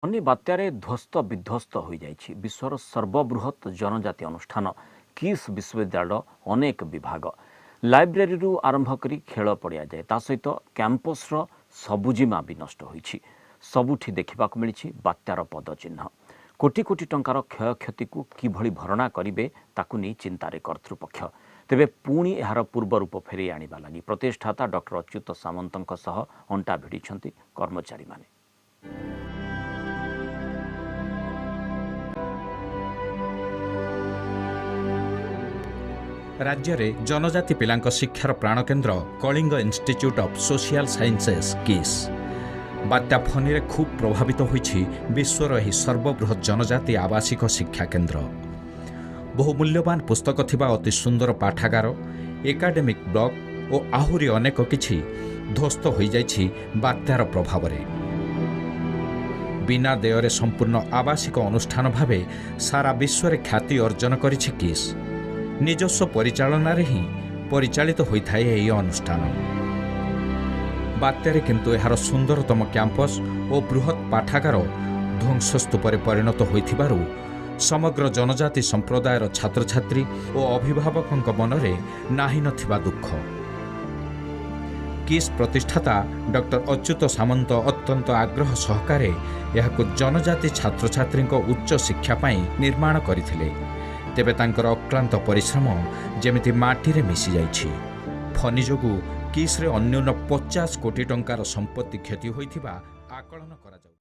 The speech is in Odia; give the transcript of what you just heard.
ଫନି ବାତ୍ୟାରେ ଧ୍ୱସ୍ତ ବିଧ୍ୱସ୍ତ ହୋଇଯାଇଛି ବିଶ୍ୱର ସର୍ବବୃହତ୍ ଜନଜାତି ଅନୁଷ୍ଠାନ କିସ୍ ବିଶ୍ୱବିଦ୍ୟାଳୟର ଅନେକ ବିଭାଗ। ଲାଇବ୍ରେରୀରୁ ଆରମ୍ଭ କରି ଖେଳ ପଡ଼ିଆ ଯାଏ, ତା ସହିତ କ୍ୟାମ୍ପସର ସବୁଜିମା ବି ନଷ୍ଟ ହୋଇଛି। ସବୁଠି ଦେଖିବାକୁ ମିଳିଛି ବାତ୍ୟାର ପଦଚିହ୍ନ। କୋଟି କୋଟି ଟଙ୍କାର କ୍ଷୟକ୍ଷତିକୁ କିଭଳି ଭରଣା କରିବେ ତାକୁ ନେଇ ଚିନ୍ତାରେ କର୍ତ୍ତୃପକ୍ଷ। ତେବେ ପୁଣି ଏହାର ପୂର୍ବ ରୂପ ଫେରାଇ ଆଣିବା ଲାଗି ପ୍ରତିଷ୍ଠାତା ଡକ୍ଟର ଅଚ୍ୟୁତ ସାମନ୍ତଙ୍କ ସହ ଅଣ୍ଟା ଭିଡ଼ିଛନ୍ତି କର୍ମଚାରୀମାନେ। ରାଜ୍ୟରେ ଜନଜାତି ପିଲାଙ୍କ ଶିକ୍ଷାର ପ୍ରାଣକେନ୍ଦ୍ର Kalinga institute of social sciences KISS. ବାତ୍ୟା ଫନିରେ ଖୁବ୍ ପ୍ରଭାବିତ ହୋଇଛି ବିଶ୍ୱର ଏହି ସର୍ବବୃହତ୍ ଜନଜାତି ଆବାସିକ ଶିକ୍ଷା କେନ୍ଦ୍ର। ବହୁ ମୂଲ୍ୟବାନ ପୁସ୍ତକ ଥିବା ଅତି ସୁନ୍ଦର ପାଠାଗାର, ଏକାଡେମିକ୍ ବ୍ଲକ୍ ଓ ଆହୁରି ଅନେକ କିଛି ଧ୍ୱସ୍ତ ହୋଇଯାଇଛି ବାତ୍ୟାର ପ୍ରଭାବରେ। ବିନା ଦେୟରେ ସମ୍ପୂର୍ଣ୍ଣ ଆବାସିକ ଅନୁଷ୍ଠାନ ଭାବେ ସାରା ବିଶ୍ୱରେ ଖ୍ୟାତି ଅର୍ଜନ କରିଛି କିସ୍। ନିଜସ୍ୱ ପରିଚାଳନାରେ ହିଁ ପରିଚାଳିତ ହୋଇଥାଏ ଏହି ଅନୁଷ୍ଠାନ। ବାତ୍ୟାରେ କିନ୍ତୁ ଏହାର ସୁନ୍ଦରତମ କ୍ୟାମ୍ପସ୍ ଓ ବୃହତ୍ ପାଠାଗାର ଧ୍ୱଂସସ୍ତୂପରେ ପରିଣତ ହୋଇଥିବାରୁ ସମଗ୍ର ଜନଜାତି ସମ୍ପ୍ରଦାୟର ଛାତ୍ରଛାତ୍ରୀ ଓ ଅଭିଭାବକଙ୍କ ମନରେ ନାହିଁ ନଥିବା ଦୁଃଖ। କିସ୍ ପ୍ରତିଷ୍ଠାତା ଡକ୍ଟର ଅଚ୍ୟୁତ ସାମନ୍ତ ଅତ୍ୟନ୍ତ ଆଗ୍ରହ ସହକାରେ ଏହାକୁ ଜନଜାତି ଛାତ୍ରଛାତ୍ରୀଙ୍କ ଉଚ୍ଚ ଶିକ୍ଷା ପାଇଁ ନିର୍ମାଣ କରିଥିଲେ। ତେବେ ତାଙ୍କର ଅକ୍ଳାନ୍ତ ପରିଶ୍ରମ ଯେମିତି ମାଟିରେ ମିଶିଯାଇଛି। ଫନି ଯୋଗୁଁ କିସ୍ରେ ଅନ୍ୟୁନ 50 କୋଟି ଟଙ୍କାର ସମ୍ପତ୍ତି କ୍ଷତି ହୋଇଥିବା ଆକଳନ କରାଯାଉଛି।